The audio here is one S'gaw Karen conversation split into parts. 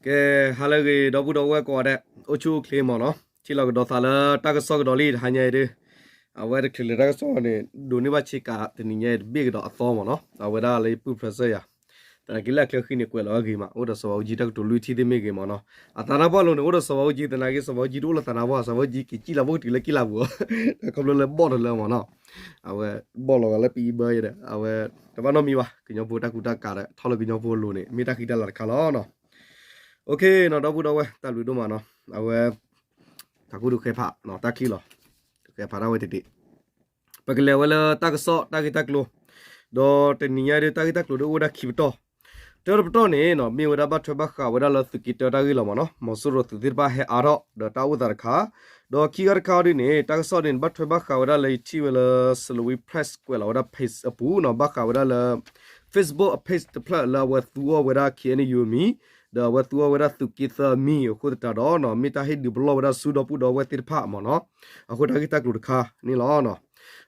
ကဲ, ဟါလၢအဂ့ၤ ဒီပုၢ်ဒီဝဲၢ်ကိးဂၤဒဲး, အိၣ်ဆူၣ်အိၣ်ချ့မ့ၢ်နီၤ, ထံၣ်လိာ်ကဒီးသးလၢတၢ်ကစီၣ်ကဒီးလံ တဟါညါအံၤဒုး, အဝဲတချုးလၢတၢ်ကစီၣ်န့ၣ် ဒိးန့ၢ်ဘၣ်ဆ့ကၤတနံၤညါအံၤတဘ့ၣ်ကဒီးအသီမ့ၢ်နီၤ, အဝဲဒၣ်လၢယပုၢ်ဖရၢစၢၣ်ယၤ, သနာ်က့လၢအချၢဃံန့ၣ် ကွဲးလီၤဝဲဂ့ၤမး အိၣ်ဒီးစီၤဘးအူကၠံတၢ်ကတိၤလွံၢ်ထံၣ်သ့ၣ်မ့ၢ်ဂ့ၤမ့ၢ်နီၤ, အသးနါပှၢ်လိၤန့ၣ် အိၣ်ဒီးစီၤဘးအူကၠံ သနာ်က့စီၤဘးအူကၠံတအိၣ်လၢသးနါပှၢ် စီၤဘးအူကၠံက့ၤစံၣ်လီၤဖိကတုၤလၢကံၣ်လါပူၤ, ခီဖျိလၢဘီၣ်တလၢမ့ၢ်နီၤ, အဝဲ ဘီၣ်လီၤဂာ်လၢပအံဘၢယဲဒီး အဝဲ တဘၣ်နီတမံၤဘၣ် ကညီဖိတၢ်ကူတၢ်ကၤဒီး ထီၣ်လၢကညီဖိအလိၤန့ၣ် မ့ၢ်တၢ်ဃံတၢ်လၤတခါလီၤနီၤ. အိၣ်ခ့နီၤ ဒီပုၢ်ဒီဝဲၢ် တၢ်ဘျုးဒိၣ်မးနီၤ, အဝဲ တၢ်ကူဒုးဃဲဖး တၢ်ခံလီၤ, ဃဲဖးဒၣ်ဝဲတဒ့ၣ်, ပကလဲၤဝဲလၢတၢ်ကစီၣ်တၢ်ဂ့ၢ်တၢ်ကျိၤ, ဒီးတနံၤညါဒုး တၢ်ဂ့ၢ်တၢ်ကျိၤဒုးအိၣ်ဝဲဒၣ်ခံပတီၢ်, တၢတပတီၢ်န့ၣ်နီၤ မ့ၢ်ဝဲဒၣ်ဘၣ်ထွဲဘၣ်ဃးဝဲဒၣ်လၢသုးက့တၢတၢ်ဂ့ၢ်လီၤမ့ၢ်နီၤ, မီၤစိရိၤသုးသ့ၣ်တဖၣ်ဟဲအါထီၣ်ဒီးတၢ်အိၣ်သးတခါ, ဒီးခံဂၤတခါအံၤဒုးန့ၣ် တၢ်ကစီၣ်န့ၣ် ဘၣ်ထွဲဘၣ်ဃးဝဲဒၣ်လၢယထံၣ်ဝဲလၢ Salween Press ကွဲးလီၤဝဲဒၣ် page အပူၤနီၤ, ဘၣ်ဃးဝဲဒၣ်လၢ Facebook အ page တဖျၢၣ်လၢအဝဲသူအီၤဝဲဒၣ် K N U အမံၤ, ဒီးအဝဲသူအီၤဝဲဒၣ်သုးက့သၢအမံၤအဃိသတးဒီးနီၤ မ့ၢ်တၢ်ဟ့ၣ်ဒုးပလီၢ်ဝဲဒၣ်ဆူဒီပုၢ်ဒီဝဲၢ်သ့ၣ်တဖၣ်မ့ၢ်နီၤ, အဃိတၢ်ဂ့ၢ်တၢ်ကျိၤတခါန့ၣ်လီၤ.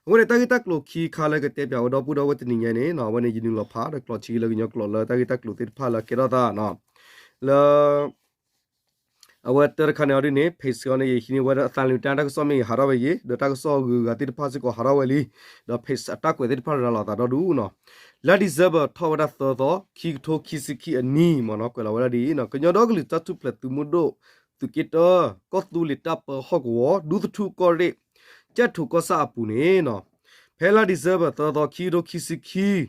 အဃိန့ၣ် တၢ်ဂ့ၢ်တၢ်ကျိၤခံခါလၢကတဲပၠးဝဲဒီပုၢ်ဒီဝဲၢ်တနံၤညါန့ၣ်နီၤ အဝဲန့ၣ် ယနုာ်လီၤဖးဒီးကျိးထံလၢကညီကျိာ်လၢတၢ်ဂ့ၢ်တၢ်ကျိၤသ့ၣ်တဖၣ်လၢကဲထီၣ်သးနီၤ, လၢ အဝဲတၢတခါန့ၣ်အီၤဒုးန့ၣ် page အီၤန့ၣ် ယဟံးန့ၢ်ဝဲဒၣ် သံလွင်တိုင်း တၢ်ကစီၣ်မ့ၢ်ဂ့ၤဟးထီၣ်ဝဲယံၤ ဒီးတၢ်ကစီၣ်ဂုၤဂၤသ့ၣ်တဖၣ်စ့ၢ်ကီးဟးထီၣ်ဝဲလံ, ဒီး page အတၢ်ကွဲးသ့ၣ်တဖၣ်ရၤလီၤအသးဒီဒူၣ်နီၤ, လါ December ထီၣ်ဝဲဒၣ်သၢသီ ခံကထိခံဆံခံအနံၣ်မ့ၢ်နီၤ ကွဲးလီၤဝဲဒၣ်ဒ်အံၤနီၤ, ကညီဒီကလုာ်တၢ်ထူၣ်ဖျဲးသုးမုၢ်ဒိၣ် သုးက့တၢ ကီၢ်သူလ့ၤတၢ်ပၢဟီၣ်ကဝီၤ ဒူသထူၣ်ကီၢ်ရ့ၣ် ကၠဲၣ်ထိးကီၢ်ဆၣ်အပူၤန့ၣ်နီၤ, ဖဲလါ December သၢသီခံကထိခံဆံခံ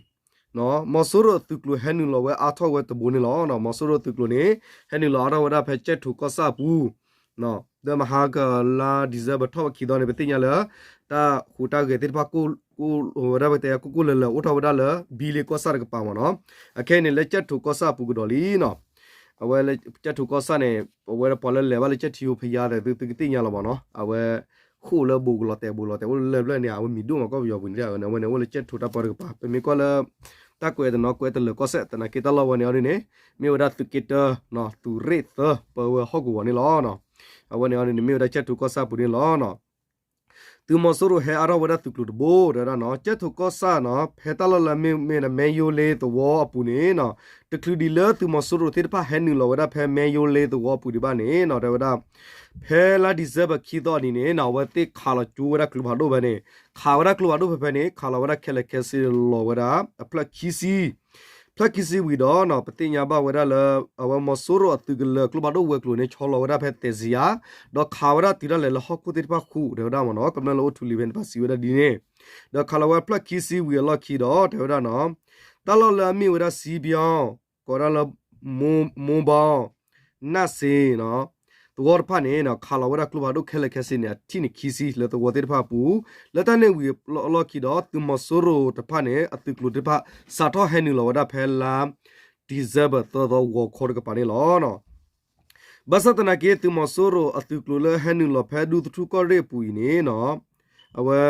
မီၤစိရိၤအသုးကျိၤဟဲနုာ်လီၤဝဲအါထီၣ်ဝဲတဘိန့ၣ်လီၤ. မီၤစိရိၤအသုးကျိၤန့ၣ် ဟဲနုာ်လီၤအါထီၣ်ဝဲဒၣ်ဖဲကၠဲၣ်ထိးကီၢ်ဆၣ်အပူၤ, ဒီးမဟါကလါ December ထီၣ်ဝဲခံသီန့ၣ် ပသ့ၣ်ညါလၢ တၢ်ဟူးတၢ်ဂဲၤသ့ၣ်တဖၣ် ဝဲဒၣ်ပတဲကိၢ်ကိၢ်လၢၤလၢၤ အိၣ်ထီၣ်ဝဲဒၣ်လၢ ဘံလ့ကီၢ်ဆၣ်တကပၤမ့ၢ်နီၤ, အခဲအံၤန့ၣ် လၢကၠဲၣ်ထိးကီၢ်ဆၣ်အပူၤကဒီးလံနီၤ. အဝဲလၢကၠဲၣ်ထိးကီၢ်ဆၣ်န့ၣ် ပဝဲဒၣ်ပှၤလၢလဲၤဘၣ်လၢကၠဲၣ်ထံဖိဖယါသ့ၣ် သုကသ့ၣ်ညါလီၤမ့ၢ်နီၤ, အဝဲ ဃိၣ်လၢဘိးကလီၤတဲာ်ဘိးလီၤတဲာ်အိၣ်လၢလၢၢ်ဖျၢၣ်န့ၣ် အဝဲမံၤဒိၣ်မးကီၢ်ပယီၤပူၤန့ၣ် အဝဲန့ၣ်အိၣ်လၢကၠဲၣ်ထိးတၢ်ပၢတကပၤ ပမ့ၢ်ကွၢ်လၢ တၢ်ကွဲးတနီၤကွဲးတလၢာ်ကီၢ်စဲၣ် သနာ်က့တၢ်လီၢ်ဝဲန့ၣ်အီၤဒ်န့ၣ် မ့ၢ်ဝဲဒၣ်သုးက့တၢ သုးရ့ၣ်သၢ ပၢဝဲဟီၣ်ကဝီၤန့ၣ်လီၤ. အဝဲန့ၣ်အီၤဒ်န့ၣ် မ့ၢ်ဝဲဒၣ်ကၠဲၣ်ထိးကီၢ်ဆၣ်ပူၤန့ၣ်လီၤ. သုးမီၤစိရိၤဟဲအါထီၣ်ဝဲဒၣ်သုးကျိၤတဘိ တဲဝဲဒၣ်နီၤ, ကၠဲၣ်ထိးကီၢ်ဆၣ်နီၤ ဖဲတၢ်လီၢ်လၢအမ့ၢ်ဝဲဒၣ် မဲယိလ့သဝီအပူၤန့ၣ်နီၤ, တချုးဒံးလၢသုးမီၤစိရိၤသ့ၣ်တဖၣ်ဟဲနုာ်လီၤဝဲဒၣ်ဖဲမဲယိလ့သဝီအပူၤဒံးဘၣ်န့ၣ်နီၤ တဲဝဲဒၣ် ဖဲလါ December ခံသီအနံၤန့ၣ်နီၤ အဝဲသ့ၣ်ခးလီၤကၠိဝဲဒၣ်ကျိဖးဒိၣ်ဖဲန့ၣ်, ခးဝဲဒၣ်ကျိဖးဒိၣ်ဖဲဖဲန့ၣ် ခးလီၤဝဲဒၣ်ခဲလၢာ်ခဲဆ့လီၤဝဲဒၣ်အဖျၢၣ်ခံဆံ ဖျၢၣ်ခံဆံဝံၤဒီးနီၤ ပသ့ၣ်ညါဘၣ်ဝဲဒၣ်လၢ အဝဲမီၤစိရိၤအသုးကလၢၤကျိဖးဒိၣ်ဝဲၤကျိၤန့ၣ် ဆီလီၤဝဲဒၣ်ဖဲသဲးစံယါ, ဒီးခးဝဲဒၣ်တုၤဒၣ်လဲာ်လၢဟီၣ်ခိၣ်သ့ၣ်တဖၣ်ဃုာ် တဲဝဲဒၣ်မ့ၢ်နီၤ, ကမျၢၢ်လၢအိၣ်ထူလံၤဖဲန့ၣ် တဖၣ်စံးဝဲဒၣ်ဒ်န့ၣ်, ဒီးခးလီၤဝဲဖျၢၣ်ခံဆံဝံၤအလီၢ်ခံဒီး တဲဝဲဒၣ်နီၤ, တၢ်လီၢ်လၢအမ့ၢ်ဝဲဒၣ် စံဘံအီ ကိးဒၣ်လၢ မိဘီ နၢ်စ့ၤနီၤ သဝီတဖၣ်န့ၣ်နီၤ ခးလီၤဝဲဒၣ်ကျိဖးဒိၣ်ခဲလၢာ်ခဲဆ့န့ၣ် အထံၣ်န့ၣ်ခံဆံလၢသဝီသ့ၣ်တဖၣ်အပူၤ, လၢတၢ်န့ၣ်ဝံၤအလီၢ်ခံဒီး သုးမီၤစိရိၤတဖၣ်န့ၣ် အသုးကျိၤသ့ၣ်တဖၣ် စးထီၣ်ဟဲနုာ်လီၤဝဲဒၣ်ဖဲလါ December သၢသီဂီၤခီတကပၤန့ၣ်လီၤ. ဘၣ်ဆၣ်သနာ်က့ သုးမီၤစိရိၤအသုးကျိၤလၢဟဲနုာ်လီၤဖဲဒူသထူၣ်ကီၢ်ရ့ၣ်အပူၤအံၤန့ၣ်နီၤ အဝဲ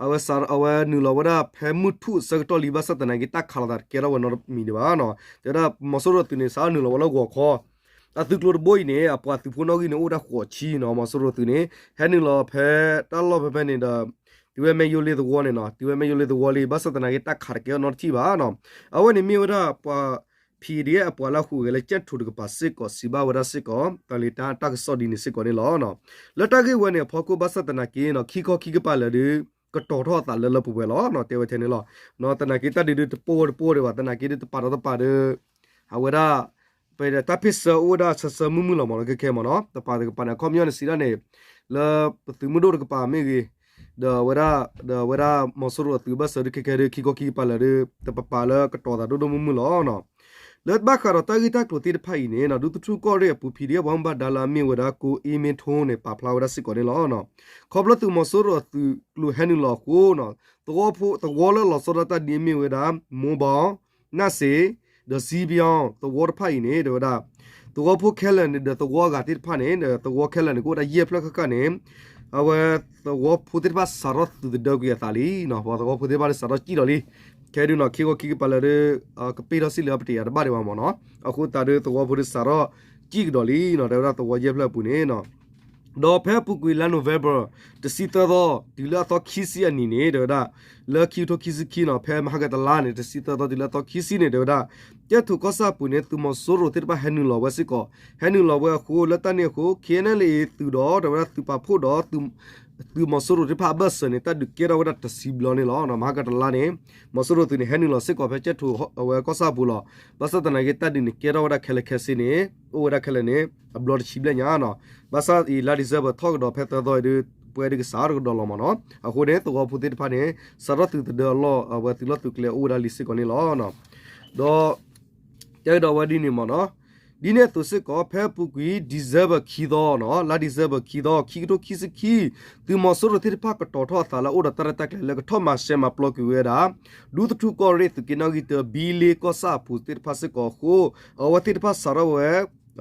အဝဲ အဝဲနုာ်လီၤဝဲဒၣ်ဖဲမုၢ်ထူၣ်အဆၢကတီၢ်လံ ဘၣ်ဆၣ်သနာ်က့ တၢ်ခးလိာ်သးတကဲထီၣ်ဝဲနီတမံၤဒံးဘၣ်နီၤ, တဲဝဲဒၣ်မီၤစိရိၤအသုးန့ၣ် စးထီၣ်နုာ်လီၤဝဲလၢဂီၤခီ အသုးကျိၤတဘိအံၤန့ၣ် အပှၤသုးဖိနီၣ်ဂံၢ်န့ၣ် အိၣ်ဝဲဒၣ်ဃိးဆံနီၤ, မီၤစိရိၤသုးန့ၣ် ဟဲနုာ်လီၤဖဲတၢ်လီၢ်ဖဲဖဲန့ၣ်ဒီး တုၤဝဲမဲယိလ့သဝီန့ၣ်နီၤ, တုၤဝဲမဲယိလ့သဝီလံ ဘၣ်ဆၣ်သနာ်က့ တၢ်ခးတကဲထီၣ်နီတထံၣ်ဘၣ်နီၤ, အဝဲန့ၣ်မ့ၢ်ဝဲဒၣ်ပှၤ P D F အပှၤလၢအဟူးဂဲၤလၢကၠဲၣ်ထိးတကပၤစ့ၢ်ကီး စံးဘၣ်ဝဲဒၣ်စ့ၢ်ကီး သံလွင်တိုင်း တၢ်ကစီၣ်ဒ်န့ၣ်စ့ၢ်ကီးန့ၣ်လီၤ. လၢတၢ်ဂ့ၢ်ဝဲန့ၣ်အဖီခိၣ် ဘၣ်ဆၣ်သနာ်က့နီၤ ခံခီခံကပၤလၢာ်ဒီး ကတီၤထီၣ်အသးလၢလၢပှဲၤပှဲၤလီၤနီၤ, တဲဝဲထဲန့ၣ်လီၤ. သနာ်က့တၢ်ဒုးဒုးတပိၢ်ဝဲတပိၢ်ဒံးဘၣ်, သနာ်က့ဒုးတပာ်ဒီးတပာ်ဒီး အဝဲဒၣ် ပတၢ်ဖ့ၣ်ဆၢအိၣ်ဝဲဒၣ်ဆၢဆၢမုၢ်မုၢ်လီၤမးလၢခဲခဲမးနီၤ, တပာ်တကပၤန့ၣ် အခီပညီန့ၣ်စံးဒၣ်န့ၣ် လၢပသုးမုၢ်ဒိၣ်တကပၤမ့ၢ်ဂ့ၤ, ဒီးဝဲဒၣ် ဒီးဝဲဒၣ်မီၤစိရိၤအသုးဘၣ်စၢၤဒုးခဲခဲဒုး ခံခီခံကပၤလၢာ်ဒုး တပပာ်လၢကတီၤသးဒိၣ်ဒိၣ်မုၢ်မုၢ်လီၤနီၤ. လၢဘၣ်ဃးဒီးတၢ်ဂ့ၢ်တၢ်ကျိၤသ့ၣ်တဖၣ်အံၤန့ၣ်နီၤ ဒူသထူၣ်ကီၢ်ရ့ၣ်အပူၤ P D F ပှၤမူဘၣ်ဒါလၢအမ့ၢ်ဝဲဒၣ် ကိအ့မ့ထိန့ၣ် ပာ်ဖျါဝဲဒၣ်စ့ၢ်ကီးန့ၣ်လီၤ. ခီဖျိသုးမီၤစိရိၤအသုးကျိၤဟဲနုာ်လီၤအဃိနီၤ သဝီဖိ သဝီလၢလီၤဆီဒၣ်တၢ်ဒ်အမ့ၢ်ဝဲဒၣ် မိဘီ နၢ်စ့ၤ ဒီးစံဘံအီ သဝီတဖၣ်အံၤန့ၣ် တဲဝဲဒၣ် သဝီဖိခဲလၢာ်န့ၣ် ဒီးသဝီအဂၤသ့ၣ်တဖၣ်န့ၣ် ဒီးသဝီခဲလၢာ်န့ၣ် ကအိၣ်ဝဲဒၣ်ယဲၢ်ဖျၢၣ်ဃၣ်ဃၣ်န့ၣ် အဝဲသဝီဖိသ့ၣ်တဖၣ်စးထီၣ်သုးသဒၢကွံာ်အသးလံနီၤ, ပှၤသဝီဖိသ့ၣ်တဖၣ်န့ၣ် စးထီၣ်စံၣ်လီၤလံ. ခဲဒုးနီၤ ခံခီခံကပၤလၢာ်ဒီး ကပ့ၢ်ထီၣ်စံၣ်လၢပတယၤတဘၣ်ဒံးဘၣ်မးနီၤ, အဃိသတးဒီးသဝီဖိဒီးစးထီၣ်စံၣ်ကဒီးလံနီၤ, တဲဝဲဒၣ်သဝီယဲၢ်ဖျၢၣ်အပူၤန့ၣ်နီၤ ဒီးဖဲအပူၤကွံာ်လါ November တဆံသၢသီ တုၤလၢအသီခံဆံအနံၤန့ၣ် တဲဝဲဒၣ် လၢခံကထိခံဆံခံနီၤ ဖဲမဟါကတလါန့ၣ် တဆံသၢသီတုၤလၢအသီခံဆံန့ၣ် တဲဝဲဒၣ် ကၠဲၣ်ထိၣ်ကီၢ်ဆၣ်အပူၤန့ၣ် သုးမီၤစိရိၤသ့ၣ်တဖၣ်ဟဲနုာ်လီၤဝဲစ့ၢ်ကီး, ဟဲနုာ်လီၤဝဲအဃိ လၢတၢ်န့ၣ်အဃိ KNLA သုးဒီး တဲဝဲဒၣ်သုးပာ်ဖှိၣ်ဒီး သုးမီၤစိရိၤသ့ၣ်တဖၣ်အဘၢၣ်စၢၤန့ၣ် တၢ်ဒုးကဲထီၣ်ဝဲဒၣ်တဆံဘျီန့ၣ်လီၤ. မဟါကတလါန့ၣ် မီၤစိရိၤသုးန့ၣ် ဟဲနုာ်လီၤစ့ၢ်ကီးဖဲကၠဲၣ်ထိၣ်အဝဲကီၢ်ဆၣ်အပူၤလီၤ. ဘၣ်ဆၣ်သနာ်က့ တၢ်ဒုးန့ၣ်ကဲထီၣ်ဝဲဒၣ်ခဲလၢာ်ခဲဆ့န့ၣ် အိၣ်ဝဲဒၣ်ခဲလၢာ်န့ၣ် အဘျီတဆံဘျဲၣ်ညါနီၤ. ဘၣ်ဆၣ်အံၤ လါ December ထီၣ်ကဒီးဖဲသၢသီအံၤဒီး ပှဲၤဒုကစးထီၣ်ကဒီးလီၤမ့ၢ်နီၤ. အဃိန့ၣ် သဝီဖိသ့ၣ်တဖၣ်န့ၣ် စးထီၣ်သုးသဒၢအလီၢ် အဝဲသုးလီၢ်သုးကျဲအိၣ်ဝဲဒၣ်လံစ့ၢ်ကီးန့ၣ်လီၤ. ဒီး ကဲကဒီးဝဲဒ်န့ၣ်မ့ၢ်နီၤ. ဒ်န့ၣ်အသိးစ့ၢ်ကီး ဖဲအပူၤကွံာ် December ခံသီနီၤ လါ December ခံသီ ခံကထိခံဆံခံ သုးမီၤစိရိၤသ့ၣ်တဖၣ်ကတီၤထီၣ်အသးလၢအအိၣ်ဒီးတၢ်ရဲၣ်တၢ်ကျဲၤလၢ ကထီၣ်မၤရှဲမၤပျီကွံာ်ဝဲဒၣ် ဒူသထူၣ်ကီၢ်ရ့ၣ် သုးက့နီၣ်ဂံၢ်တၢ ဘံလ့ကီၢ်ဆၣ်အပူၤသ့ၣ်တဖၣ်စ့ၢ်ကီးအဃိ အဝဲသ့ၣ်တဖၣ်စးထီၣ်ဝဲ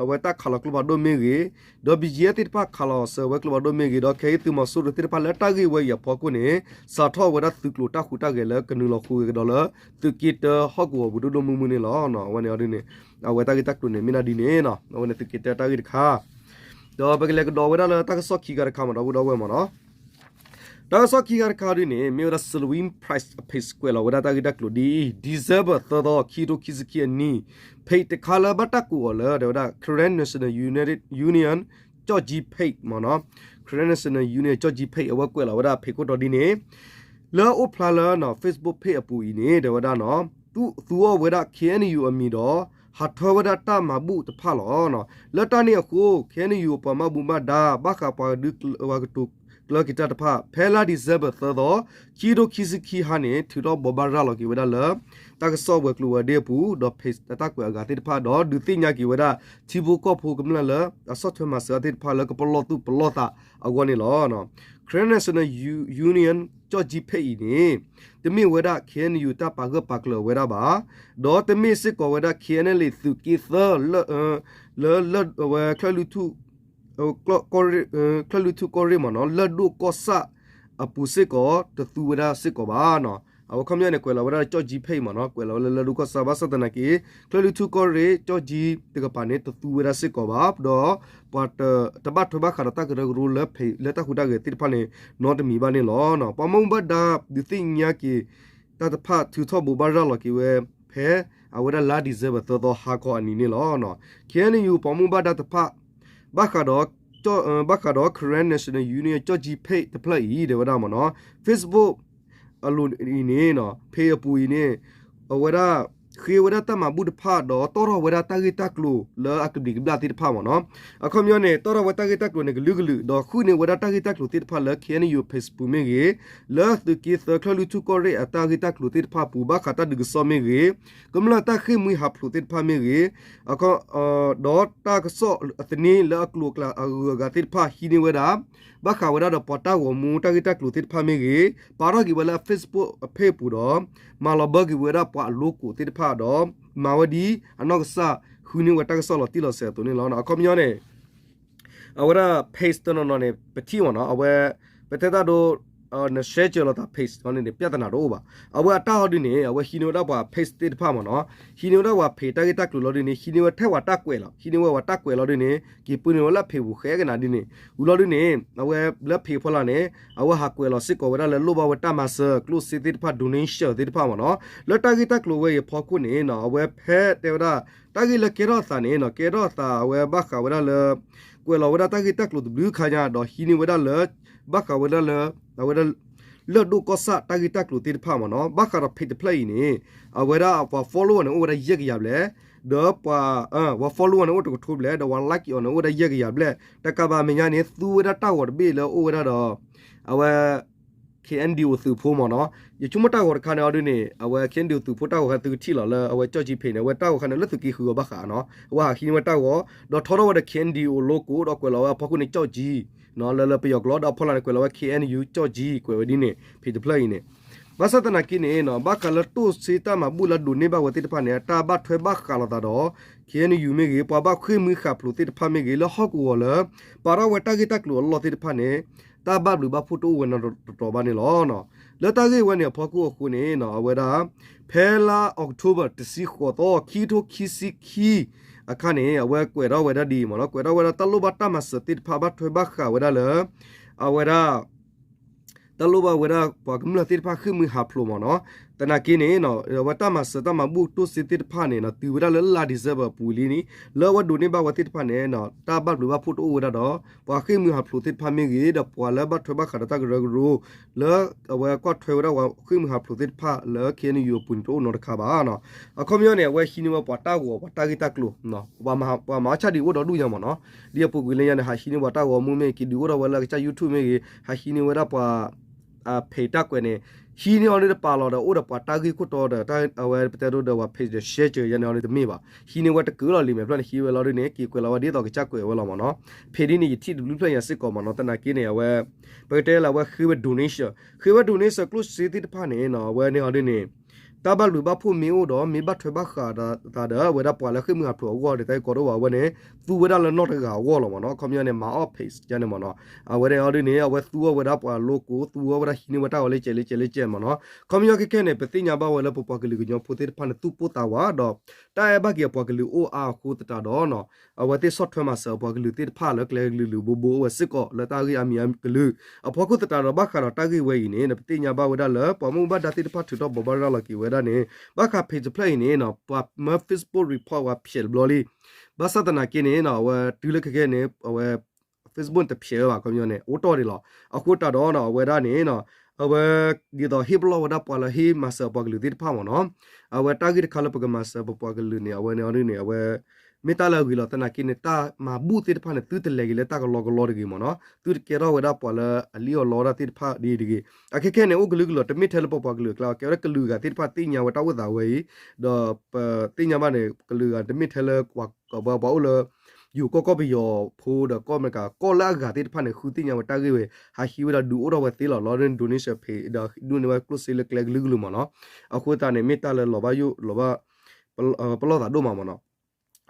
အဝဲတၢ်ခးလီၤကျိဖးဒိၣ်မ့ၢ်ဂ့ၤ, ဒီး ဘီကၠံယဲၢ် သ့ၣ်တဖၣ်ခးလီၤစၢၤဝဲကျိဖးဒိၣ်မ့ၢ်ဂ့ၤ, ဒီးခဲအံၤသုးမီၤစိရိၤသ့ၣ်တဖၣ်လၢတၢ်ဂ့ၢ်ဝဲအံၤအဖီခိၣ်န့ၣ် စးထီၣ်ဝဲဒၣ်သုးကျိၤတၢ်ဟူးတၢ်ဂဲၤလၢကနုာ်လီၤဟူးဂဲၤကဒီးလၢ သုးက့တၢဟီၣ်ကဝီၤပူၤဒိၣ်ဒိၣ်မုၢ်မုၢ်န့ၣ်လီၤ. အဝဲန့ၣ်အီၤဒ်န့ၣ် အဝဲတၢ်ဂ့ၢ်တၢ်ကျိၤန့ၣ် မ့ၢ်ဒၣ်ဒ်န့ၣ်နီၤ. အဝဲန့ၣ်သုးက့တၢတၢ်ဂ့ၢ်တခါ ဒီးပကလဲၤကဒီးဝဲဒၣ်လၢတၢ်ကစီၣ်ခံခါတခါမ့ၢ်ဒီပုၢ်ဒီဝဲၢ်မ့ၢ်နီၤ. တၢ်ကစီၣ်ခံခါတခါဒ်န့ၣ် မ့ၢ်ဝဲဒၣ် Salween Press အ page ကွဲးလီၤဝဲဒၣ်တၢ်ဂ့ၢ်တၢ်ကျိၤဒ်အံၤ, December သၢသီ ခံကထိခံဆံခံအနံၤ, page တခါလၢဘၣ်တၢ်ကိးအီၤလၢ တဲဝဲဒၣ် Karen National Union ကၠီၣ်ကၠံ page မ့ၢ်နီၤ. Karen National Union ကၠီၣ်ကၠံ page အဝဲကွဲးလီၤဝဲဒၣ် page ခိၣ်တီဒ်န့ၣ် လၢအအိၣ်ဖျါလၢ Facebook page အပူၤအံၤန့ၣ် တဲဝဲဒၣ်နီၤ, သူအီၤဝဲဒၣ် KNU အမံၤဒီး ဟးထၢဝဲဒၣ်တၢ်မၤဘူၣ်တဖၣ်လီၤ. လၢတၢ်န့ၣ်အဃိ KNU အပှၤဘၣ်မူဘၣ်ဒါ ဘၣ်ဃးပှၤကဒု ပှၤကတိၤကျၢၤက့ၤတၢ်တဖၣ် ဖဲလါ December သၢသီ ခံကထိခံဆံခံဟါန့ၣ် ထုးထီၣ်ဘိးဘၣ်ရၤလီၤက့ၤဝဲဒၣ်လၢ တၢ်ကစီၣ်ဝဲၤကျိၤဝဲၤဒ့အပူၤ ဒီး page အတၢ်ကွဲးအဂၤသ့ၣ်တဖၣ် ဒီးဒုးသ့ၣ်ညါက့ၤဝဲဒၣ် ထံဖိကီၢ်ဖိကမျၢၢ်လၢ အဆီၣ်ထွဲမၤစၢၤအသ့ၣ်တဖၣ်လၢကပလီၢ်သူၣ်ပလီၢ်သးအဂီၢ်န့ၣ်လီၤ. Karen National Union ကၠီၣ်ကၠံ page အံၤန့ၣ် တမ့ၢ်ဝဲဒၣ် KNU တၢ်ပာ်ဂၢၢ်ပာ်ကျၢၤဝဲဒၣ်ဘၣ်, ဒီးတမ့ၢ်စ့ၢ်ကီးဝဲဒၣ် KNLA သုးက့သၢ လၢ လၢ အဝဲ ချၢၣ်လွံၢ်ထူၣ်ကီၢ်ရ့ၣ်မ့ၢ်နီၤ လၢၢ်ဒိၣ်ကီၢ်ဆၣ်အပူၤစ့ၢ်ကီး တသူဝဲဒၣ်စ့ၢ်ကီးဘၣ်နီၤ. အဝဲခီပညီန့ၣ် ကွဲးလီၤဝဲဒၣ်ကၠီၣ်ကၠံ page မ့ၢ်နီၤ ကွဲးလီၤဝဲလၢလၢၢ်ဒိၣ်ကီၢ်ဆၣ် ဘၣ်ဆၣ်သနာ်က့ ချၢၣ်လွံၢ်ထူၣ်ကီၢ်ရ့ၣ် ကၠီၣ်ကၠံတကပၤန့ၣ် တသူဝဲဒၣ်စ့ၢ်ကီးဘၣ်, ဒီး ပှၤတ တဘၣ်ထွဲဘၣ်ဃးဒီးတၢ်ကရၢကရိလၢ page လၢတၢ်ဟူးတၢ်ဂဲၤသ့ၣ်တဖၣ်န့ၣ် နီတမံၤဘၣ်န့ၣ်လီၤ. ပှၤဘၣ်မူဘၣ်ဒါ ဒုးသ့ၣ်ညါက့ၤ တၢ်တဖၣ်ထုးထီၣ်ဘိးဘၣ်ရၤလီၤက့ၤဝဲ ဖဲအဝဲဒၣ်လါ December သၢသီဟါခီအနံၤန့ၣ်လီၤ. KNU ပှၤဘၣ်မူဘၣ်ဒါတဖၣ် ဘၣ်ဃးဒီး ဘၣ်ဃးဒီး Karen National Union ကၠီၣ်ကၠံ page တဖျၢၣ်အံၤ တဲဝဲဒၣ်မ့ၢ်နီၤ Facebook အလိၤအံၤန့ၣ် page အပူၤအံၤန့ၣ် အဝဲဒၣ် ဃ့ဝဲဒၣ်တၢ်မၤဘူၣ်တဖၣ် ဒီးတီၣ်ထီၣ်ဝဲဒၣ်တၢ်ဂ့ၢ်တၢ်ကျိၤလၢအကဘျံးကဘျၣ်သ့ၣ်တဖၣ်မ့ၢ်နီၤ. အခီပညီန့ၣ် တီၣ်ထီၣ်ဝဲတၢ်ဂ့ၢ်တၢ်ကျိၤန့ၣ် ကလုာ်ကလုာ် ဒီးဃုန့ၢ်ဝဲဒၣ်တၢ်ဂ့ၢ်တၢ်ကျိၤသ့ၣ်တဖၣ်လၢ KNU Facebook မ့ၢ်ဂ့ၤ, လၢသုးက့သၢ ချၢၣ်လွံၢ်ထူၣ်ကီၢ်ရ့ၣ်အတၢ်ဂ့ၢ်တၢ်ကျိၤသ့ၣ်တဖၣ်အပူၤ ဘၣ်ဃးတၢ်ဒုးကစီၣ်မ့ၢ်ဂ့ၤ, ကမျၢၢ်တၢ်ဃ့ၢ်မှံဟးဖျိးသ့ၣ်တဖၣ်မ့ၢ်ဂ့ၤ, ဒီးတၢ်ကစီၣ်အသန့လၢအကျိၤအကျဲအဂုၤအဂၤသ့ၣ်တဖၣ်ဟံးန့ၢ်ဝဲဒၣ် ဘၣ်ဃးဝဲဒၣ်ဒီးပှၤတၢ်ဂီၤမူတၢ်ဂ့ၢ်တၢ်ကျိၤသ့ၣ်တဖၣ်မ့ၢ်ဂ့ၤ, ပာ်ထီၣ်က့ၤဝဲလၢ Facebook အ page အပူၤဒီး မၤလီၤဘၢက့ၤဝဲဒၣ်ပှၤအလိကိးသ့ၣ်တဖၣ်ဒီး မၤဝဲဒ်အနီၢ်ကစၢ်ဃုန့ၢ်ဝဲတၢ်ကစီၣ်လီၤတံၢ်လီၤဆဲးအသိးန့ၣ်လီၤ. အခီပညီန့ၣ် အဝဲဒၣ် page တနီၤနီၤန့ၣ် ပထံၣ်မ့ၢ်နီၤ အဝဲ ပတဲတၢ်ဒိ န share စၢၤလီၤသး page န့ၣ် ပြဿနာတအိၣ်ဘၣ်. အဝဲအတၢ်ဟီဒုန့ၣ် အဝဲဟံးန့ၢ်ဝဲဒၣ်ပှၤ page သ့ၣ်တဖၣ်မ့ၢ်နီၤ, ဟံးန့ၢ်ဝဲဒၣ်ပှၤ page တၢ်ဂ့ၢ်တၢ်ကျိၤလီၤဒုန့ၣ် ဟံးန့ၢ်ဝဲထဲပှၤတၢ်ကွဲးလီၤ, ဟံးန့ၢ်ဝဲပှၤတၢ်ကွဲးလီၤဒုန့ၣ် က့ၤပၢန့ၢ်ဝဲလၢ page ပူၤဃဲကနၤဒ်န့ၣ် ဝံၤလီၤဒုန့ၣ် အဝဲလၢ page ဖီလာ်န့ၣ် အဝဲဟးကွဲးလီၤစ့ၢ်ကီးဝဲဒၣ်လၢလိၣ်ဘၣ်ဝဲတၢ်မၤစၢၤ ကျိၣ်စ့သ့ၣ်တဖၣ် donation သ့ၣ်တဖၣ်မ့ၢ်နီၤ. လၢတၢ်ဂ့ၢ်တၢ်ကျိၤဝဲအံၤအဖီခိၣ်န့ၣ် အဝဲဖဲတဲဝဲဒၣ် တၢ်ဂ့ၢ်လၢကဲထီၣ်အသးန့ၣ် ကဲထီၣ်အသးအဝဲဘၣ်ဃးဝဲဒၣ်လၢ ကွဲးလီၤဝဲဒၣ်တၢ်ဂ့ၢ်တၢ်ကျိၤတဘျုးခါညါ ဒီးဟံးန့ၢ်ဝဲဒၣ်လၢ ဘၣ်ဃးဝဲဒၣ်လၢ အဝဲဒၣ် လၢၢ်ဒိၣ်ကီၢ်ဆၣ်တၢ်ဂ့ၢ်တၢ်ကျိၤသ့ၣ်တဖၣ်မ့ၢ်နီၤ. ဘၣ်ဃးဒီး page တဖျၢၣ်အံၤန့ၣ် အဝဲဒၣ်ပှၤ follower န့ၣ် အိၣ်ဝဲဒၣ်ယဲၢ်ကယၤဘျဲၣ်, ဒီးပှၤ ပှၤ follower န့ၣ် အိၣ်တကထိဘျဲၣ်, ဒီးပှၤ like အီၤန့ၣ် အိၣ်ဝဲဒၣ်ယဲၢ်ကယၤဘျဲၣ်. တကးဘၣ်အမဲာ်ညါန့ၣ် သူဝဲဒၣ်တၢ်ဂီၤတဘ့ၣ်လၢအိၣ်ဝဲဒၣ်ဒီး အဝဲ KNDO သုးဖိမ့ၢ်နီၤ. ယဆိကမိၣ်တၢ်ဂီၤတခါန့ၣ်အီၤဒုန့ၣ် အဝဲ KNDO သုးဖိတၢ်ဂီၤခါသုကထံၣ်လီၤလၢအဝဲ ကၠီၣ်ကၠံ page န့ၣ် အဝဲတၢ်ဂီၤခါန့ၣ် လၢသုးက့ဃုအီၤဘၣ်ဃးနီၤ. အဝဲဟးဟံးန့ၢ်ဝဲတၢ်ဂီၤ ဒီးထီထီၣ်ဝဲဒီး KNDO logo ဒီးကွဲးလီၤဝဲအဖီခိၣ်န့ၣ် ကၠီၣ်ကၠံ လၢလၢပယီၤကျိာ် ဒီးအဖီလာ်န့ၣ် ကွဲးလီၤဝဲ KNU ကၠီၣ်ကၠံ ကွဲးဝဲဒ်န့ၣ် page တဖျၢၣ်အံၤန့ၣ်. ဘၣ်ဆၣ်သနာ်က့န့ၣ် ဘၣ်ဃးလၢတိၢ်စ့တၢ်မၤဘူၣ်လၢဒိးန့ၢ်ဘၣ်ဝဲသ့ၣ်တဖၣ်န့ၣ် တၢ်ဘၣ်ထွဲဘၣ်ဃးလိာ်သးဒီး KNU မ့ၢ်ဂ့ၤ, ပှၤဘၣ်ဃ့ၢ်မှံဟးဖျိးသ့ၣ်တဖၣ်မ့ၢ်ဂ့ၤ, လၢဟီၣ်ကဝီၤလၢ ပာ်ထီၣ်ဝဲတၢ်ဂ့ၢ်တၢ်ကျိၤအလီၢ်သ့ၣ်တဖၣ်န့ၣ် တၢ်ဘၣ်ဘျုးဘၣ်ဖှိၣ်တအိၣ်ဝဲနီတတီၤဘၣ်န့ၣ်လီၤ. လၢတၢ်ဂ့ၢ်ဝဲန့ၣ်အဖီခိၣ်အဃိန့ၣ် အဝဲဒၣ် ဖဲလါ October တဆံဃိးသီ ခံကထိခံဆံခံ အခါန့ၣ် အဝဲကွဲးထီၣ်ဝဲဒၣ်ဒ်အံၤမ့ၢ်နီၤ, ကွဲးထီၣ်ဝဲဒၣ်တၢ်လိၣ်ဘၣ်တၢ်မၤစၢၤသ့ၣ်တဖၣ် ဘၣ်ထွဲဘၣ်ဃးဝဲဒၣ်လၢ အဝဲဒၣ် တၢ်လိၣ်ဘၣ်ဝဲဒၣ်ပှၤကမျၢၢ်သ့ၣ်တဖၣ်ဃ့ၢ်မှံဟးဖျိးမ့ၢ်နီၤ. သနာ်က့န့ၣ် အဝဲတၢ်မၤစၢၤတၢ်မၤဘူၣ်တိၢ်စ့သ့ၣ်တဖၣ်န့ၣ် တုၤဝဲဒၣ်လၢလါ December အပူၤလံန့ၣ် လၢအဝဲဒိးန့ၢ်ဘၣ်ဝဲသ့ၣ်တဖၣ်န့ၣ် တၢ်ဘၣ်ဘျုးဘၣ်ဖှိၣ်တအိၣ်ဝဲဒၣ်ဒီး ပှၤဃ့ၢ်မှံဟးဖျိးသ့ၣ်တဖၣ်မ့ၢ်ဂ့ၤ ဒီးပှၤလၢဘၣ်ထွဲဘၣ်ဃးဒီးတၢ်ကရၢကရိ လၢအဝဲကွၢ်ထွဲဝဲဒၣ်ပှၤဃ့ၢ်မှံဟးဖျိးသ့ၣ်တဖၣ်လၢ ခ့ၣ်အဲၣ်ယူၣ် အပူၤန့ၣ် တအိၣ်နီတခါဘၣ်နီၤ. အခီပညီန့ၣ် အဝဲဟံးန့ၢ်ဝဲပှၤတၢ်ဂီၤ ပှၤတၢ်ဂ့ၢ်တၢ်ကျိၤ ပှၤမၤအီၣ်ဆၣ်ဒံးအိၣ်ဒီးဒူၣ်ညါမ့ၢ်နီၤ. ဒ်အပူၤကွံာ်လၢညါန့ၣ် ဟးဟံးန့ၢ်ပှၤတၢ်ဂီၤမူမ့ၢ်ဂ့ၤ က့ၤဒုးအိၣ်ထီၣ်ဝဲလၢအကစၢ် YouTube မ့ၢ်ဂ့ၤ ဟးဟံးန့ၢ်ဝဲဒၣ်ပှၤ ဖဲးတၢ်ကွဲးန့ၣ် ဟံးန့ၢ်အီၤန့ၣ်တပာ်လီၤဒီး အိၣ်ဒီးပှၤတၢ်ဂ့ၢ်ခိၣ်တီဒီး အဝဲပတဲဒိဒီးပှၤဖဲးဒီး share ကၢၤယါန့ၢ်အီၤန့ၣ်တမ့ၢ်ဘၣ်. ဟံးန့ၢ်ဝဲတကုာ်လီၤလံ မ့ၢ်ဖျၢၣ်န့ၣ် ဟံးဝဲလီၤဒ်န့ၣ် က့ၤကွဲးလီၤဝဲဒ်သိးကစၢ်ကွဲးဝဲလီၤမ့ၢ်နီၤ. ဖဲးဒ်န့ၣ် ယထံၣ်တဘျုးဖျၢၣ်ညါစ့ၢ်ကီးမ့ၢ်နီၤ. သနာ်က့န့ၣ် အဝဲ ပကတဲလၢအဝဲဃ့ဝဲ donation ဃ့ဝဲ donation ကျိၣ်စ့သ့ၣ်တဖၣ်န့ၣ်နီၤ အဝဲန့ၣ်အီၤဒ်န့ၣ် တၢ်ဘၣ်ဘျုးဘၣ်ဖှိၣ်မ့ၢ်အိၣ်ဒီး မ့ၢ်ဘၣ်ထွဲဘၣ်ဃးသးဒီး အဝဲဒၣ်ပှၤလၢဃ့ၢ်မှံဟးဖျိးအဂီၢ်ဒီး တၢ်ဂ့ၢ်ကီတအိၣ်ဘၣ် အဝဲန့ၣ် သူဝဲဒၣ်လၢနီၢ်တဂၤအဂီၢ်လီၤမ့ၢ်နီၤ. အခီပညီန့ၣ် မၤအီၣ် page ယါန့ၣ်မ့ၢ်နီၤ. အဝဲန့ၣ်အီၤဒ်န့ၣ် အဝဲသူအီၣ်ဝဲဒၣ်ပှၤလိကိး သူအီၣ်ဝဲဒၣ်ဟံးန့ၢ်ဝဲတၢ်ဂီၤလၢကဲးလၢကဲးလၢကဲးမ့ၢ်နီၤ. အခီပညီခဲခဲန့ၣ် ပသ့ၣ်ညါဘၣ်ဝဲလၢပပှၤကလုာ်ကညီဖိသ့ၣ်တဖၣ်န့ၣ် သူၣ်ပိၢ်သးဝးဒီး တၢ်အဲၣ်ဘၣ်က့ၤအပှၤကလုာ်အိၣ်အါအဃိသတးဒီး အဝဲသ့ၣ်ဆီၣ်ထွဲမၤစၢၤအပှၤကလုာ်သ့ၣ်တဖၣ်လၢကျဲကလုာ်လုာ်ဘိဘိအိၣ်ဝဲစ့ၢ်ကီး လၢတၢ်ဂ့ၢ်အါမံၤအကလုာ် အဖီခိၣ်သတးဒီး ဘၣ်ဃးဒီးတၢ်ဂ့ၢ်ဝဲအံၤန့ၣ် ပသ့ၣ်ညါဘၣ်ဝဲဒၣ်လၢ ပှၤမူဘၣ်ဒါသ့ၣ်တဖၣ်ထုးထီၣ်ဘိးဘၣ်ရၤလီၤက့ၤဝဲဒၣ်န့ၣ် ဘၣ်ဃး page တဖျၢၣ်အံၤန့ၣ် ပှၤမၢ Facebook report ဝဲဖျဲးတဘျီလံ. ဘၣ်ဆၣ်သနာ်က့န့ၣ် အဝဲတုၤလၢခဲခဲန့ၣ် အဝဲ Facebook တဖျဲးဝဲဘၣ် ခီပညီန့ၣ် အိၣ်တီၢ်ဒံးလီၤ. အဃိသတးဒီး အဝဲဒၣ်န့ၣ် အဝဲ ဒ်သိးဟ့ၣ်ပလီၢ်ဝဲဒၣ်ပှၤလၢဟ့ၣ်မၤစၢၤပှၤကလုာ်သ့ၣ်တဖၣ်မ့ၢ်နီၤ. အဝဲတၢ်ဂ့ၢ်တခါလၢပကမၤစၢၤပပှၤကလုာ်န့ၣ် အဝဲန့ၣ်အီၤဒ်န့ၣ် အဝဲ မ့ၢ်တၢ်လၢအဂ့ၤလီၤ. သနာ်က့န့ၣ် တၢ်မၤဘူၣ်သ့ၣ်တဖၣ်န့ၣ် သုတလဲၤက့ၤလၢတၢ်ကလီကလီတဂ့ၤမ့ၢ်နီၤ. သုတကဲထီၣ်ဝဲဒၣ်ပှၤလၢအလံၣ်အီၣ်လီအီၣ်တၢ်သ့ၣ်တဖၣ်ဒ်အံၤတဂ့ၤ. အခဲခဲန့ၣ် အိၣ်ကလုာ်ကလုာ် တမ့ၢ်ထဲလၢပပှၤကလုာ်အကျါ ကဲဝဲဒၣ်ကလုာ်ဂၤသ့ၣ်တဖၣ်သ့ၣ်ညါဝဲတၢ်အိၣ်သးဝဲအံၤ ဒီးပသ့ၣ်ညါဘၣ်န့ၣ် ကလုာ်ဂၤတမ့ၢ်ထဲလၢပှၤ ပှၤအိၣ်လၢ ယိၤကီၢ်ကီၢ်ပယီၤဖိဒီးကီၢ်အမဲရကၤ ကီၢ်လၢအဂၤသ့ၣ်တဖၣ်န့ၣ် ဃုသ့ၣ်ညါဝဲတၢ်ဂ့ၢ်ဝဲ ဟးဟံးဝဲဒီးဒုးအိၣ်ထီၣ်ဝဲသ့လီၤ လီၤ donation ဖဲး ဒီးဒုးန့ၢ်ဝဲကျိၣ်စ့လၢကျဲကလုာ်ကလုာ်မ့ၢ်နီၤ. အဃိသတးန့ၣ် မ့ၢ်တၢ်လၢလီၤဘၣ်ယိၣ် လီၤဘၣ် ပလီၢ်သးဒိၣ်မးမ့ၢ်နီၤ.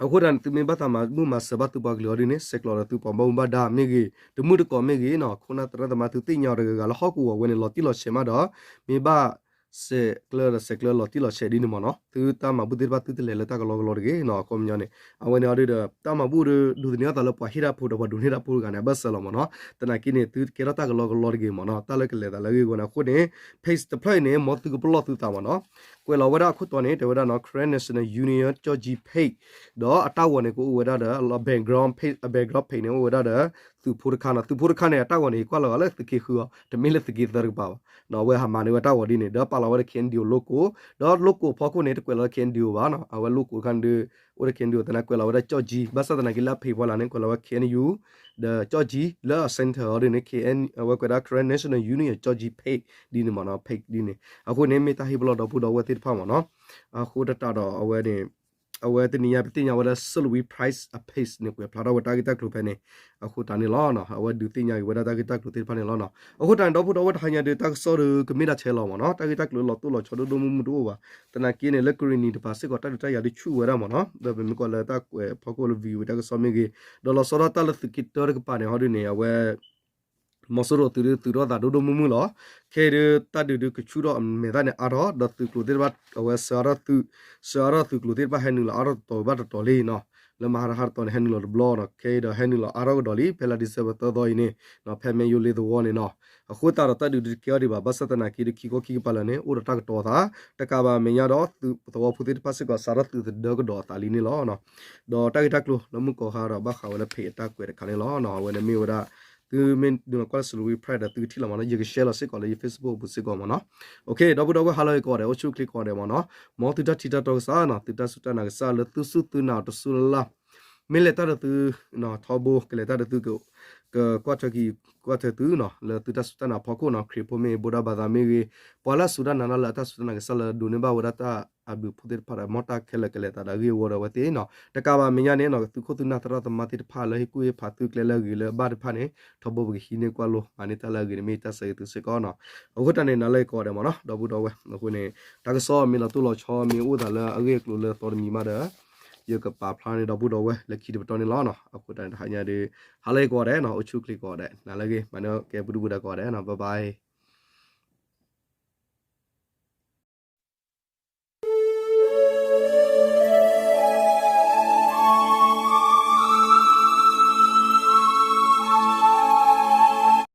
အဃိသတးန့ၣ် သုမ့ၢ်ဘၣ်သးမၤဘူၣ်မၤစၢၤဘၣ်သုပှၤကလုာ်အီၤဒ်န့ၣ် ဆဲးကျိးဒီးသုပှၤဘၣ်မူဘၣ်ဒါမ့ၢ်ဂ့ၤ တမုၢ်တကိးမ့ၢ်ဂ့ၤနီၤ ခိၣ်နၢ်သရၣ်သမါ သုသ့ၣ်ညါအီၤတဂၤဂၤလၢဟီၣ်ကဝီၤဝဲန့ၣ် လီၤတံၢ်လီၤဆဲးမးဒီး မ့ၢ်ဘၣ် ဆဲးကျၢဒီးဆဲးကျၢလီၤတံၢ်လီၤဆဲးဒ်န့ၣ်မ့ၢ်နီၤ. သုတၢ်မၤဘူၣ်သ့ၣ်တဖၣ် သုတလဲၤလၢတၢ်ကလီကလီတဂ့ၤနီၤ အခီပညီန့ၣ် အဝဲန့ၣ်အီၤဒ်ဒီး တၢ်မၤဘူၣ်ဒီး ဒိးသန့ၤအသးလၢပှၤဟ့ၣ်တၢ်ဖိဒီးပှၤဒိးန့ၢ်တၢ်ဖိတဂၤန့ၣ် အဘၢၣ်စၢၤလီၤမ့ၢ်နီၤ. သနာ်က့န့ၣ် သုကဲထီၣ်တၢ်ကလီကလီတဂ့ၤမ့ၢ်နီၤ တၢ်လၢကလဲၤသးလၢအဂ့ၢ်အဝီန့ၣ် အဃိန့ၣ် page တဖျၢၣ်အံၤန့ၣ် မ်သုကပလီၢ်သုသးမ့ၢ်နီၤ. ကွဲးလီၤဝဲဒၣ်အခိၣ်တီန့ၣ် တဲဝဲဒၣ်နီၤ Karen National Union ကၠီၣ်ကၠံ page ဒီးအတၢ်ဂီၤန့ၣ် ကအိၣ်ဝဲဒၣ်ဒီး background page အ background page န့ၣ် အိၣ်ဝဲဒၣ်ဒီး သုးဖိတခါနီၤ သုးဖိတခါန့ၣ် အတၢ်ဂီၤန့ၣ် ယကွၢ်လီၤဂာ်လၢသုးက့ဃုအီၤ တမ့ၢ်လၢသုးက့သၢတကပၤဘၣ်နီၤ အဝဲဟးမၤန့ၢ်ဝဲတၢ်ဂီၤဒ်န့ၣ် ဒီးပာ်လီၤဝဲဒီး K N D O logo ဒီး logo အဖီခိၣ်န့ၣ် တကွဲးလီၤလၢ K N D O ဘၣ်နီၤ အဝဲ logo တခါန့ၣ်ဒီး အိၣ်ဒီး K N D O သနာ်ကွဲးလီၤဝဲဒၣ်ကၠီၣ်ကၠံ ဘၣ်ဆၣ်သနာ်က့လၢအဖံးဖီလာ်န့ၣ် ကွဲးလီၤဝဲ K N U ဒီးကၠီၣ်ကၠံ လၢအ center အီၤဒ်န့ၣ် K N အဝဲကွဲးဒၣ် Karen National Union ကၠီၣ်ကၠံ page ဒ်န့ၣ်မ့ၢ်နီၤ page ဒ်န့ၣ် အဃိန့ၣ် မ့ၢ်တၢ်ဟ့ၣ်ပလီၢ်ဒီပုၢ်ဒီဝဲၢ်သ့ၣ်တဖၣ်မ့ၢ်နီၤ အဃိသတးဒီးအဝဲန့ၣ် အဝဲတနံၤညါပသ့ၣ်ညါဝဲဒၣ် Salween Press အ page န့ၣ် ကွဲးဖျါထီၣ်ဝဲတၢ်ဂ့ၢ်တၢ်ကျိၤဖဲန့ၣ် အဃိသတးန့ၣ်လီၤ. အဝဲဒုးသ့ၣ်ညါက့ၤဝဲဒၣ်တၢ်ဂ့ၢ်တၢ်ကျိၤသ့ၣ်တဖၣ်န့ၣ်လီၤ. အဃိသတးန့ၣ် ဒီပုၢ်ဒီဝဲၢ်တဟါညါဒီး တၢ်ကစီၣ်ဒီးကမ့ၢ်ဒၣ်ထဲလီၤမ့ၢ်နီၤ တၢ်ဂ့ၢ်တၢ်ကျိၤလီၤတိၢ်လီၤဆီဒိၣ်ဒိၣ်မုၢ်မုၢ်တအိၣ်ဘၣ်. သနာ်က့န့ၣ် လၢကရံၣ်နံၤတပၤစ့ၢ်ကီး တၢ်ဒုးတၢ်ယၤဒုးဆူၣ်ဝဲဒၣ်မ့ၢ်နီၤ ဒီးပမ့ၢ်ကွၢ်လၢတၢ်ကွဲးဖီခိၣ်လၢ VOA တၢ်ကစီၣ်မ့ၢ်ဂ့ၤ ဒီးလီၤဆီဒၣ်တၢ်လၢသုးက့တၢတကပၤန့ၣ် ဟီဒုးန့ၣ် အဝဲ မီၤစိရိၤသုးဒုးသုးထီၣ်သးဒိၣ်ဒိၣ်မုၢ်မုၢ်လီၤ. ခဲအံၤဒုး တၢ်ဒုးဒုးကဆူၣ်ထီၣ်အမဲာ်သၣ်န့ၣ်အါထီၣ် ဒီးသုးကျိၤသ့ၣ်တဖၣ် အဝဲစၢၤအါထီၣ်သုး စၢၤအါထီၣ်သုးကျိၤသ့ၣ်တဖၣ်ဟဲနုာ်လီၤအါထီၣ်တတီၤဘၣ်တတီၤလံနီၤ လၢမဟါတဟါတတီၤန့ၣ် ဟဲနုာ်လီၤတဘျီနီၤ ခဲအံၤဒီးဟဲနုာ်လီၤအါထီၣ်ကဒီးလံ ဖဲလါ December သၢသီအံၤန့ၣ် ဖဲမဲယိလ့သဝီန့ၣ်နီၤ အဃိသတးဒီးတၢ်ဒုးဒုးတကဲထီၣ်ဒံးဘၣ် ဘၣ်ဆၣ်သနာ်က့ဒီး ခံခီခံကပၤလၢာ်န့ၣ် အိၣ်ဒီးတၢ်ကတီၤသး တကးဘၣ်အမဲာ်ညါဒီး သုးသဝီဖိသ့ၣ်တဖၣ်စ့ၢ်ကီး စးထီၣ်သုးသဒၢကဒီးအသးလံန့ၣ်လီၤ. ဒီးတၢ်ဂ့ၢ်တၢ်ကျိၤလၢမုၢ်ကီၢ်ဟါဒီးဘၣ်ဃးဝဲလၢ page အတၢ်ကွဲးတခါန့ၣ်လီၤ. အဝဲန့ၣ်မ့ၢ်ဝဲဒၣ် သုမ့ၢ်ဒိးကွၢ်လၢ Salween Press ဒီးသုကထံၣ်လီၤမ့ၢ်နီၤ ယက share လီၤစ့ၢ်ကီးလၢယ Facebook အပူၤစ့ၢ်ကီးမ့ၢ်နီၤ. ဒီပုၢ်ဒီဝဲၢ် ဟါလၢအဂ့ၤကိးဂၤဒဲး အိၣ်ဆူၣ်အိၣ်ချ့ကိးဂၤဒဲးမ့ၢ်နီၤ မ်သုတၢ်ထံၣ်တၢ်တီကစၢ်နီၤ သုတၢ်စူၢ်တၢ်နာ်ကစၢ်လၢသုစူၢ်သုနာ်အီၤတစူၢ်လၢ်လၢ် မ့ၢ်လဲၤတၢ်ဒီးသု ထီဘိ ကလဲၤတၢ်ဒီးသု ကကွၢ်ထွဲက့ၤ ကွၢ်ထွဲသုနီၤ လၢသုတၢ်စူၢ်တၢ်နာ်ဖီခိၣ်နီၤ ခရံာ်ဖိမ့ၢ်ဂ့ၤ ဗုဒ္ဓဘာသာ မ့ၢ်ဂ့ၤ ပှၤလၢအစူၢ်တၢ်နာ်တၢ်လၢအတၢ်စူၢ်တၢ်နာ်ကစၢ်လၢဒိးန့ၢ်ဘၣ်ဝဲဒၣ်တၢ်အဘျုးအဖှိၣ်သ့ၣ်တဖၣ်ဒီး မ်တၢ်ခဲလၢာ်ကလဲၤသးဒီးအဂ့ၢ်အဝီဒီးအဝဲသ့ၣ်နီၤ တကးဘၣ်မဲာ်ညါန့ၣ်နီၤ သုးခိၣ်သုးနၢ်သရၣ်သမါသ့ၣ်တဖၣ်လၢဟ့ၣ်ကူၣ်ဟ့ၣ်ဖးသုကျဲလၢအဂ့ၤလၢအဘၣ်တဖၣ်န့ၣ် ထီဘိပကဟံးန့ၢ်ကွၢ်လိ မၤန့ၢ်တၢ်လၢအဂ့ၤန့ၣ် မ့ၢ်တၢ်ဆၢဂ့ၤသုစ့ၢ်ကီးနီၤ အဃိတၢ်န့ၣ် နၤလၢကိးဂၤဒဲးမ့ၢ်နီၤ ဒီပုၢ်ဒီဝဲၢ် အဃိန့ၣ် တၢ်ကစီၣ်မ့ၢ်လီၤတိၢ်လီၤဆီ မ့ၢ်အိၣ်သးလၢအဂ့ၢ်အကျိၤလၢအသီတမံၤမးဒီး ယကပာ်ဖျါန့ၢ်ဒီပုၢ်ဒီဝဲၢ်လၢခံတပတီၢ်န့ၣ်လီၤ. အဃိတၢ်န့ၣ် တဟါညါဒီး ဟါလၢဂ့ၤကိးဂၤဒဲးနီၤ အိၣ်ဆူၣ်အိၣ်ချ့ကိးဂၤဒဲး နၤလၢဂ့ၤ မၤန့ၢ်ကဲပူၤဒုၣ်ပူၤဒါကိးဂၤဒဲးနီၤ bye bye